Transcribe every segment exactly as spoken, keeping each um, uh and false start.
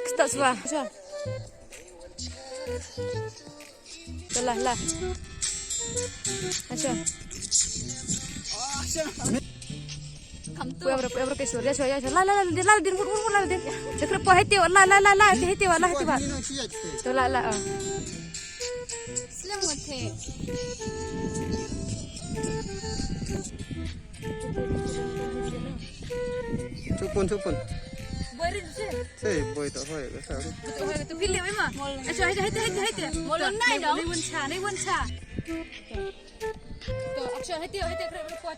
Stop, suba, suba. Lah, lah. Action. Poi abro, poi abro ke sur. Ya, sur, ya, sur. Lah, lah, lah, lah, din, wut, wut, wut, lah, din. Cakra poi, hei, tio, lah, lah, lah, lah, hei, tio, lah, hei, tio. To, lah, lah, oh. Slim with it. Chupun, chupun. Boy rin se. Sei, boy to hoi, ka sa. To hoi, to pili, oi ma. Acha, hei, hei, hei, hei. Molon nai dong. Nei won cha, nei won cha. To, action, hei, hei, hei,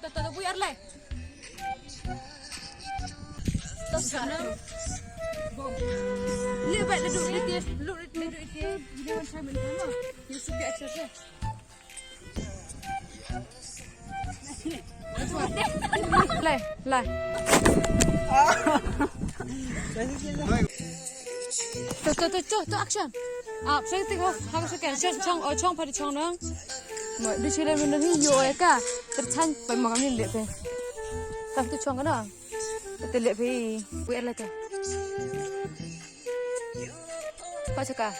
to, to, to, we are live. To sana. Le, ba, le, do, le, le, le, le, le, le, one time, no. You should be action. Lai, lai. To, to, to, to, to, action. Ah, action, tik ho. Ha, action, action, chong, oh, chong, pari chong nang. Ma, di chile mun hi yo, eh, ka. Terchan, pa, ma, kami lihat, eh. Tam tu chong, kana? Te leh phi, wi ar lai to. Pa chaka.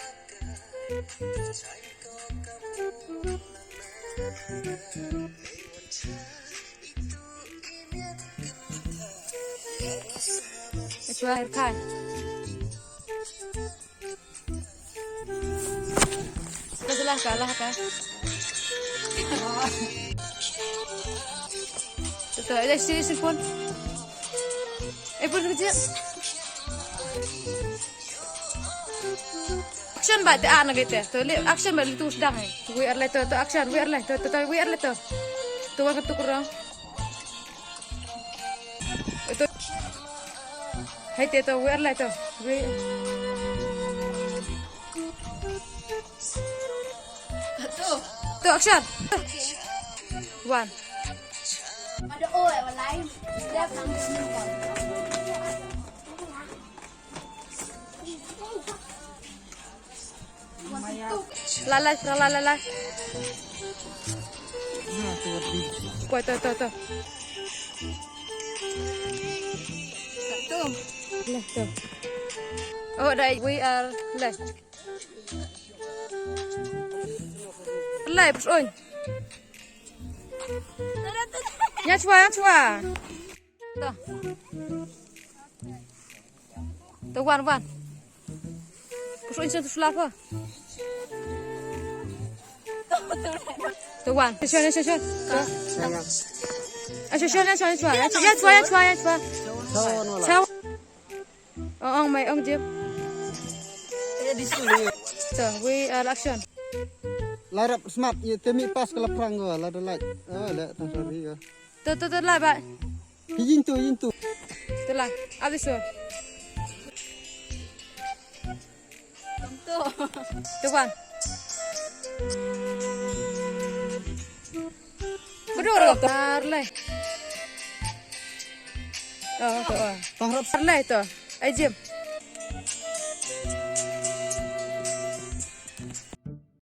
Chwa er khai. Ka salah ka, lah ka. To, to, eh, sini, sini, phone. Eh, phone kerja. Action ba te, ah, na gete. To, le, action ba le tu sedang, eh. Wi ar lai to, to, action, wi ar lai to, to, to, wi ar lai to. To, wa ka tu kurang. Ito. Hai te to, wi ar lai to. Wi. To, action. One. La la la la la. Poi to to to. Satu. Leh to. Oh, dai, we are leh. Leh, pus on. Nya chwa, nya chwa. To. To wan, wan. Pus on, to sulap ho. To wan. Shon, shon, shon. Ah, shon, shon, shon, shon. Ya chwa, ya chwa, ya chwa. Chwa. Ong, ong, mai, ong, jip. To, we are action. Lai rap smart, ye te mi pas ka la prang go, la da lai. Oh, la tang sorry go. To, to, to, la ba. Yin tu, yin tu. To la, abis tu. To. To wan. Bedur, tar lai. Oh, to, oh. Tang rap. Tar lai to. Ai, jim.